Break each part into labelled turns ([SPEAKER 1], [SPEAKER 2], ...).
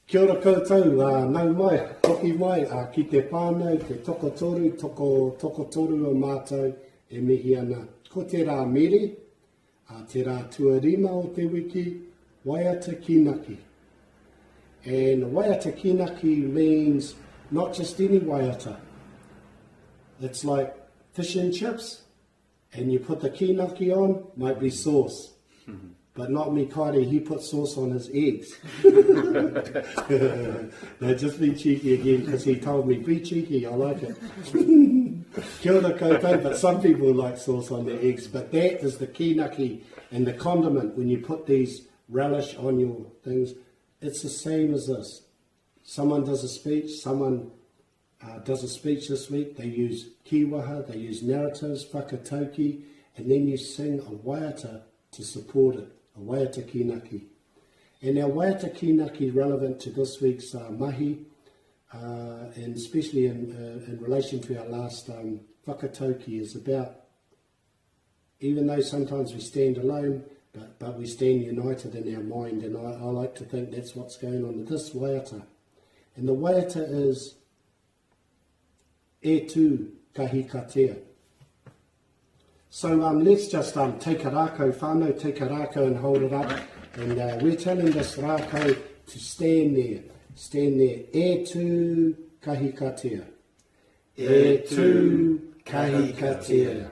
[SPEAKER 1] Kia ora koutou, ā, nau mai, hoki mai, ā, ki te whānau, te tokotoru, toko, tokotoru o mātou e mihi ana. Ko te rā Mere, ā, te rā tuarima o te wiki, waiata kīnaki. And waiata kīnaki means not just any waiata. It's like fish and chips, and you put the kīnaki on, might be sauce. But not Mikaere, he put sauce on his eggs. no, just be cheeky again because he told me, be cheeky, I like it. Kia ora koutou, but some people like sauce on their eggs. But that is the kīnaki and the condiment when you put these relish on your things. It's the same as this. Someone does a speech, someone uh, does a speech this week, they use kīwaha, they use narratives, whakatauki, and then you sing a waiata to support it, a waiata kīnaki. And our waiata kīnaki relevant to this week's uh, mahi, uh, and especially in, uh, in relation to our last um, whakatauki, is about even though sometimes we stand alone, but, but we stand united in our mind, and I, I like to think that's what's going on with this waiata. And the waiata is E tū kahikatea. So um, let's just um, take a rākau, whānau, take a rākau and hold it up. And uh, we're telling this rākau to stand there, stand there. E tū kahikatea. E tū kahikatea.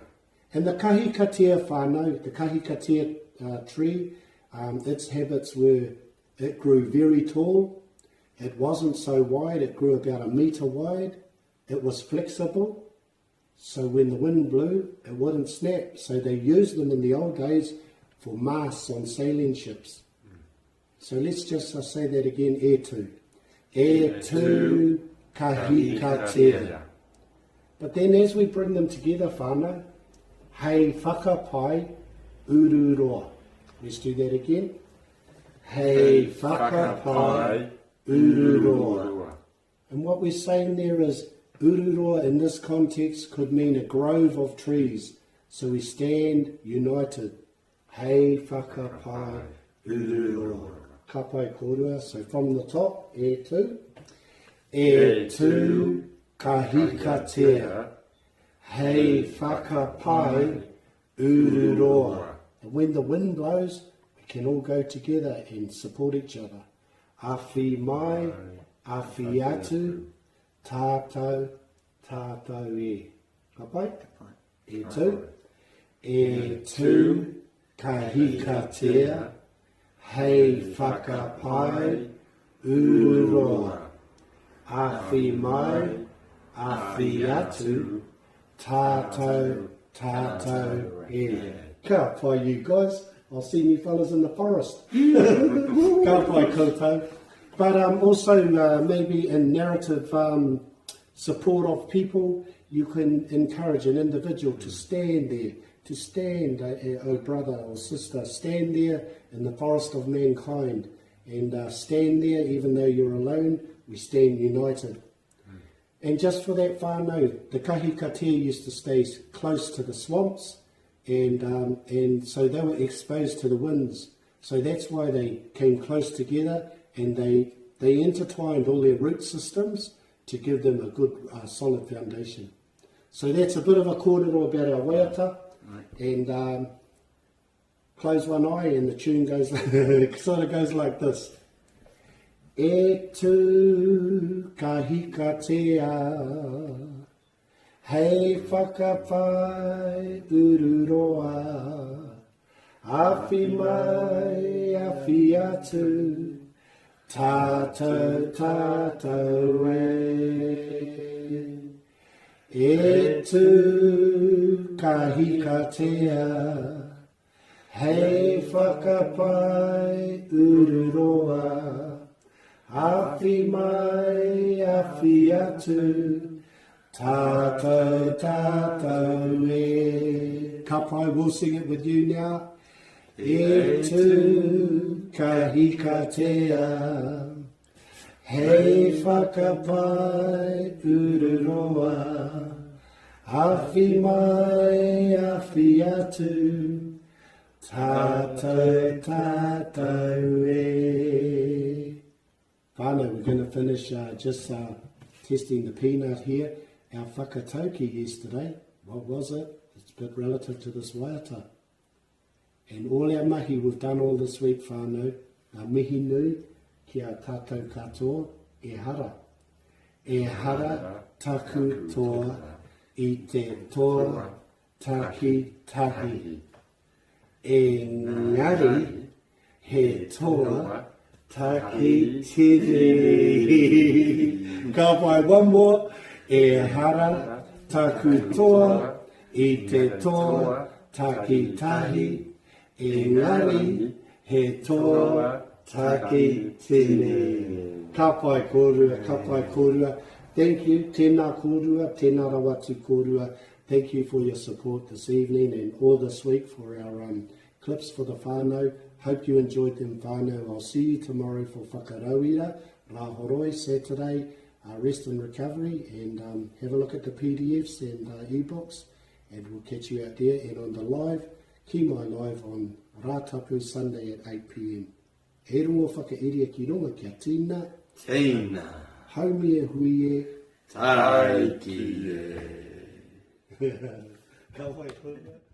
[SPEAKER 1] And the kahikatea whānau, the kahikatea uh, tree, um, its habits were, it grew very tall, it wasn't so wide, it grew about a metre wide, it was flexible, so when the wind blew, it wouldn't snap. So they used them in the old days for masts on sailing ships. So let's just uh, say that again, e tū. E tū kahikatea. But then as we bring them together, whānau, hei whakapai ururoa. Let's do that again. Hei whakapai ururoa. And what we're saying there is ururoa in this context could mean a grove of trees. So we stand united. Hei whakapai ururoa. Ka pai kōrua. So from the top, e tū. E tū kahikatea. Hei whakapai ururoa. And when the wind blows, we can all go together and support each other. Awhi mai, awhi atu, tātou, tātou e. Ka pai? E tū. E tū, ka hikatea, hei whakapai, ururoa. Awhi mai, awhi atu, tātou, tātou e. Ka pai you guys. I'll see you fellas in the forest. Ka pai koutou. But um, also uh, maybe in narrative um, support of people, you can encourage an individual to stand there, to stand, uh, uh, oh brother or sister, stand there in the forest of mankind and uh, stand there even though you're alone, we stand united. And just for that whānau, the kahikatea used to stay close to the swamps and, um, and so they were exposed to the winds. So that's why they came close together and they, they intertwined all their root systems to give them a good uh, solid foundation. So that's a bit of a kōrero about our waiata. Right. And um, close one eye and the tune goes sort of goes like this. E tū ka hikatea, hei whakapai ururoa, awhi mai, awhi atu, tātou, tātou e. E tū ka hikatea, Hei whakapai ururoa, awhi mai, awhi atu, tātou, tātou e. Ka pai, we'll sing it with you now. E tū ka hikatea, Hei whakapai ururoa, awhi mai, awhi atu, tātou, tātou e. Whānau, we're going to finish uh, just uh, testing the peanut here. Our whakatauki yesterday, what was it? It's a bit relative to this waiata. And all our mahi we've done all this week, whānau, ngā mihi nui ki a tātou katoa, e hara. E hara taku toa i te toa taki tahi. Engari he toa taki tini. Ka pai, one more. Ehara taku toa i te toa taki tahi, engari he toa taki tini. Ka pai kōrua, ka pai kōrua. Thank you, tēnā kōrua, tēnā rawa atu kōrua. Thank you for your support this evening and all this week for our um, clips for the whānau. Hope you enjoyed them whānau. I'll see you tomorrow for Whakarauira, Rāhoroi, Saturday, uh, rest and recovery, and um, have a look at the PDFs and uh, ebooks, and we'll catch you out there and on the live, Ki Mai Live on Rātapu Sunday at 8pm. E rongo whakairia ki runga kia tīna.
[SPEAKER 2] Tīna.
[SPEAKER 1] Haumi e hui e.
[SPEAKER 2] Tāiki e.
[SPEAKER 1] Ka whai kōrua.